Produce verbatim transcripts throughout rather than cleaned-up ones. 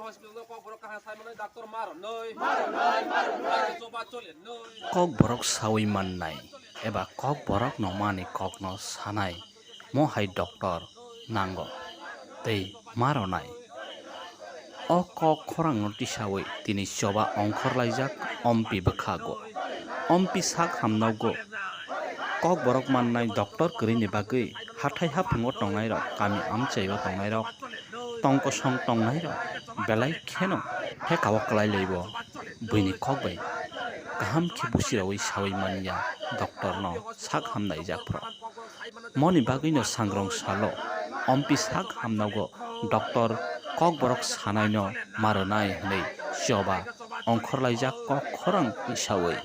Hospital o kok borok kaham sai manwi doctor maro nui. Choba chole nui. Kok borok sawi mannai eba kok borok no mani kok no sanai mo hai doctor nango tei maro nai. O kok khorang no tisawi tini choba ongkhor laijak ompi bwkhago. Ompi sak hamnokgo. Kok borok mannai doctor kwrwini bagwi hathai haphungo tongnairok, kami amchaio tongnairok, tongkosong tongnairok belai kheno hekao kwlai laibo buini kok bai kaham khe busiroui saui manya doctor no sak hamnai jak phro. Moni bagwi no sangrong salo ompi sak hamnago doctor kok borok sanai no maro nai hwnwi choba ongkhor laijak kok khorang tisaui.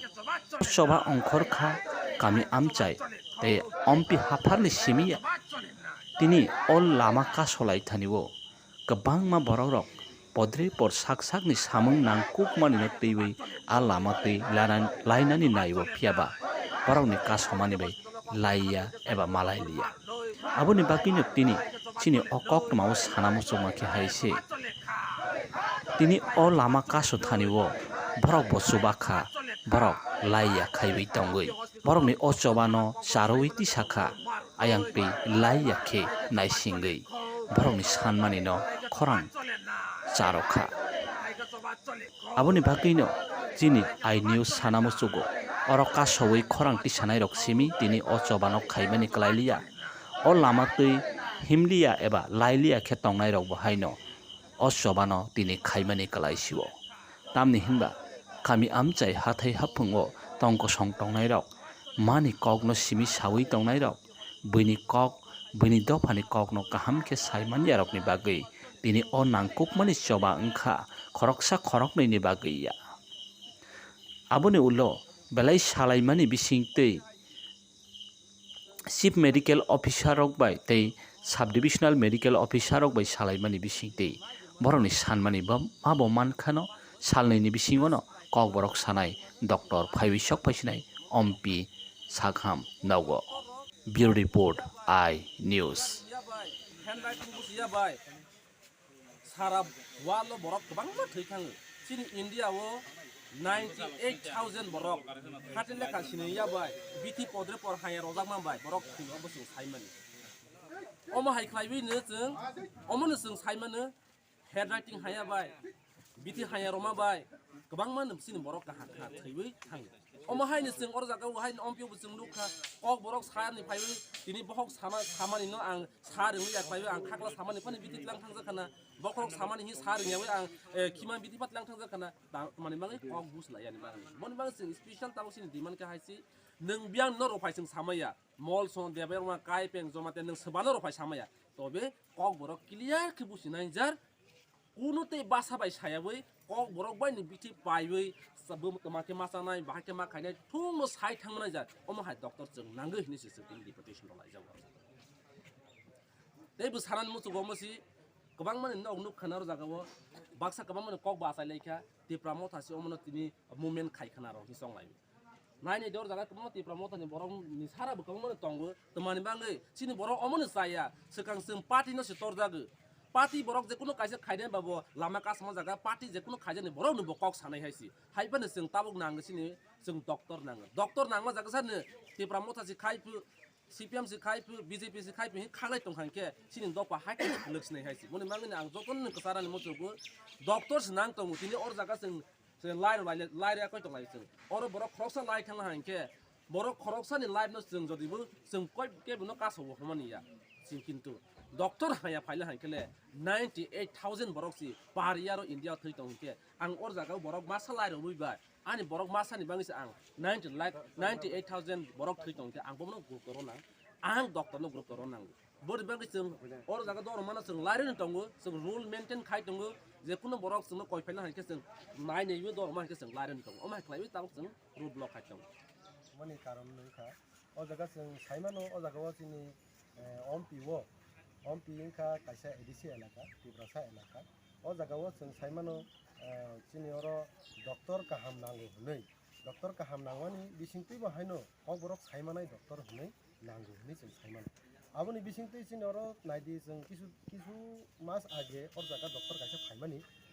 Choba ongkhor kha kami amchai tei ompi hapharni simi ya. Tini o lama kasolai thani o kwbangma borok rok podre por sak sakni samung nangkukmani no twiwi a lama twi lainani nai o, phiya ba borokni kasomani bai laiya eba malai liya. Aboni bagwino tini chini o koktwmao sana muchungma khe hai se. Tini o lama kaso thani o borok bo chuba kha, borok laiya khaiwi tongwi. Borokni o chobano charwi tisa kha, ayang twi laiya khe naisingwi. Borokni sanmani no khorang charo kha. Aboni bagwino chini I news sana muchugo. Oro kasowi khorang tisanairok simi tini o chobano khaimani kwlai liya. O lama twi himliya eba lailiya khe tongnairokbo haino o chobano tini khaimani kwlai sio. Tamni hinba kami amchai hathai haphungo tongkosong tongnairok, mani kokno simi sawi tongnairok, buini kok, buini dophani kokno kaham khe sai manyarokni bagwi tini o nangkukmani choba wngkha khoroksa khoroknwini bagwi ya. Aboni ulo belai salaimani bisingtwi Chief Medical Officer rok bai tei Sub Divisional Medical Officer rok bai salaimani bisingtwi borokni sanmani bo, ma bo mankhano salnwini bisingono kokborok sanai doctor phaiwi sok phaisinai ompi sakham nogo. Bureau Report, I News. Handwriting bujiya bai. Sara world o borok kwbangma thwi thango. Chini India o ninety eight thousand borok hati lekha sini ya bai, bithi podre por haya rojakma bai borok thwi, obo chwng saimani. Omo hai khlaiwi no chwng, omo no chwng saimano, handwriting haya bai, bithi haya roma bai, kwbangma no chini borok kaham kaham thwiwi thango. Omo haino chwng oro jaga o haino ompio bo chwng nukha, kok borok sani phaiwi tini bokhok sama, samani no ang sa rwngwi ya khlaiwi ang khakla samani phano bithi tlang thangjakha na, bokhorok samani hi sa rwngyawi ang, eh, khima bithi pha tlang thangjakha na, ta-, tamani bagwi kok bus laiyani bagwi. Boni bagwi chwng special tabuk chini demand khe hai se, nwng biyang no rw phai chwng samaya, mol song debay rwma kai peng joma te nwng swbano rw phai samaya, tobe kok borok clear khe busi nai jar, Kunu tei basa bai sayawi kok borok bai ni bithi paiwi sa-, bo toma khe ma chanai, bahai khe ma khainai, thung no sai thang manai ja, omo hai doctor chwng nangwi hinwi se chwng tini deputation rok laijak o. Tei bo sanani muchungo omo si kwbangma ni nok nuk khana o jaga o, baksa kwbangma ni kok bo achai lai kha, Tipra Motha si omo no tini movement khai khana rok hinwi chong lai. Naini dor jaga kwbangma Tipra Mothani borok ni sara bo kwbangma no tongo. Twmani bagwi chini borok omo no chaya. Swkang chwng party no se torjago. Party borok je kunu kaisa khainai ba bo lama kasma jaga party je kunu khaijani borok no bo kok sanai hai si. Hai phano chwng tabuk nango chini chwng doctor nango. Doctor nangma jaga sa no Tipra Motha se khai phu, C P M se khai phu, B J P se khai phu, hin khanglai tong kha hinkhe chini dopha hai khe phwlwk sinai hai si. Boni bagwi ang jotono no kwchar ani muchungo doctor se nang tongo. Tini or jaga chwng Chwng lai rw lai, lai rw koi tong lai chwng. Oro borok khoroksa lai thang ha hinkhe, borok khoroksa ni life no chwng jodi bo chwng koi kebo no kaso bo hwnmani ya. Chwng kintu doctor haya phaila hinkhe le ninety eight thousand borok si per year o India o thwi tong hinkhe, ang or jaga o borok masa lai rw bai, ani borok masa ni bagwi se ang ninety lakh, ninety eight thousand borok thwi tong hinkhe, ang bono guruktor o nang, ang doctor no guruktor o nango. Boni bagwi chwng oro jaga dorma no chwng lairwi tongo, chwng rule maintain khai tongo, je kunu borok chwngno koi phaina hai khe chwng nai naiwi dorma hai khe chwng lairwi tongo, omo hai khlaiwi tabuk chwng road block khai tongo. Mani karon wngkha, o jaga chwng saimano, o jaga o chini, eh, ompi o, ompi wngkha kaisa A D C elaka, Tiprasa elaka. O jaga o chwng saimano, eh, chini oro doctor kaham nango hwnwi. Doctor kaham nangmani bisingtwibo haino kokborok saimanai doctor hwnwi nango hwnwi chwng saimano. Aboni bisingtwi chini oro naidi chwng kisu, kisu mas age or jaga doctor kaisa phaimani.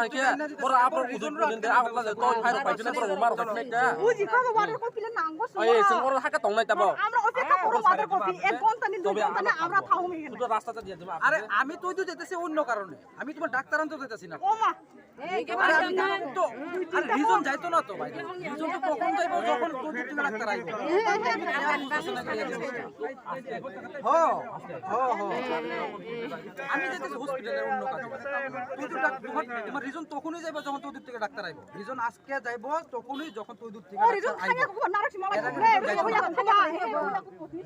hai khe, boro abro udut pudin de, abro khlai de, twi phai rok pai phine, boro mar rok pai phine khe. Buji kho, water ko pile nango. Ai, sung oro haka tong nai tabo. Amra office ka puro water ko pi, ek ghonta ni, dui ghonta ni amra thao mi. শুধু রাস্তাটা দিয়ে দেবো। আরে, আমি তো ওই তো যেতেছি অন্য কারণে, আমি তোমার ডাক্তার আনতে যেতেছি না। ও মা। আরে, আমি তো, আরে, রিজন যাইতো না তো ভাই। রিজন তো তখন যাইবো যখন তোদের থেকে ডাক্তার আইবো। হ্যাঁ, হ্যাঁ, হ্যাঁ। আমি যেতেছি হসপিটালে অন্য কাজে। তুই তো ডাক-, তোমার, তোমার রিজন তখনই যাইবো যখন তোদের থেকে ডাক্তার আইবো। রিজন আজকে যাইবো তখনই যখন তোদের থেকে ও, ডাক্তার রিজন আইবো। খাইয়া খুব নারক সিমা এর আগে লাগবে। যাইবো।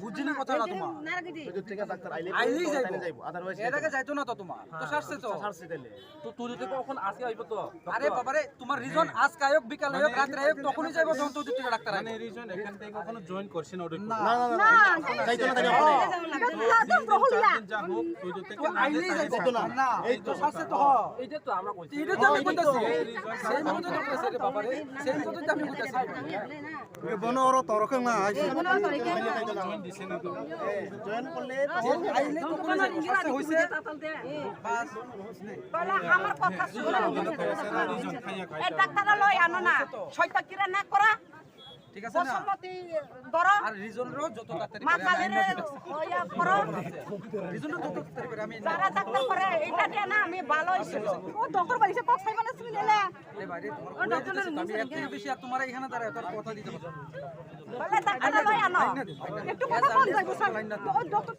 বুঝিনি কথা না তোমার। তোদের থেকে ডাক্তার আইলে আইলেই তো যাইবো। তাহলে যাইবো, otherwise এর আগে যাইতো না তো তোমার। তো সারছে তো। সারছে তাহলে। তো তুই যদি কখন আজকে আইবো তো? আরে বাবা রে, তোমার রিজন আজকে আয়োগ, বিকালে আয়োগ, রাত্রে আয়োগ, তখনই যাইবো যখন তোদের থেকে ডাক্তার আইবো। মানে রিজন এখান থেকে কখনো জয়েন করছে না ওটা? না। না, না, না, না। যাইতো না, তাহলে হবে না। এটা তো একদম রহলিয়া। যা হোক, তুই তো তো আইলেই যাইতো না। না, এই তো সারছে তো। এটা তো আমরা কইছি। এটা তো আমি কইতাছি। সেই মতো তো কইতাছি রে বাবা রে। সেই মতো তো আমি কইতাছি। এ বনো ওরা তরকে না আইছে। জয়েন দিছে না তো। জয়েন করলে তো আইলে তো কোনো সারছে হইছে। বাস। তাহলে আমার কথা শুনো। রিজন খাইয়া খাইয়া। এ ডাক্তার লই আনো না। শয়তান কিরা না করা। ঠিক আছে না? বসুমতী ধরো। আর রিজনরও যত তাড়াতাড়ি মা পারে আমি কালীরে আইনা দিতাম। ওইয়া করো। রিজনরও যত তাড়াতাড়ি পারে আমি আইনা যারা দিতাম। ডাক্তার করে, এটা দিয়ে না আমি ভালো হইছি। ও ডক্টর বাড়িতে কম খাইবা না শুনে এলা। এ বাইরে তোমার ও করে ডক্টর দিতেছি, আমি এর থেকে বেশি আর তোমার এখানে দাঁড়ায়, তোর কথা দিতে পারবো না। বলে ডাক্তার লই আনো। আইনা দিতাম, আইনা দিতাম। একটু কথা বল যাইবো স্যার। আইনা দিতাম। ও ডক্টর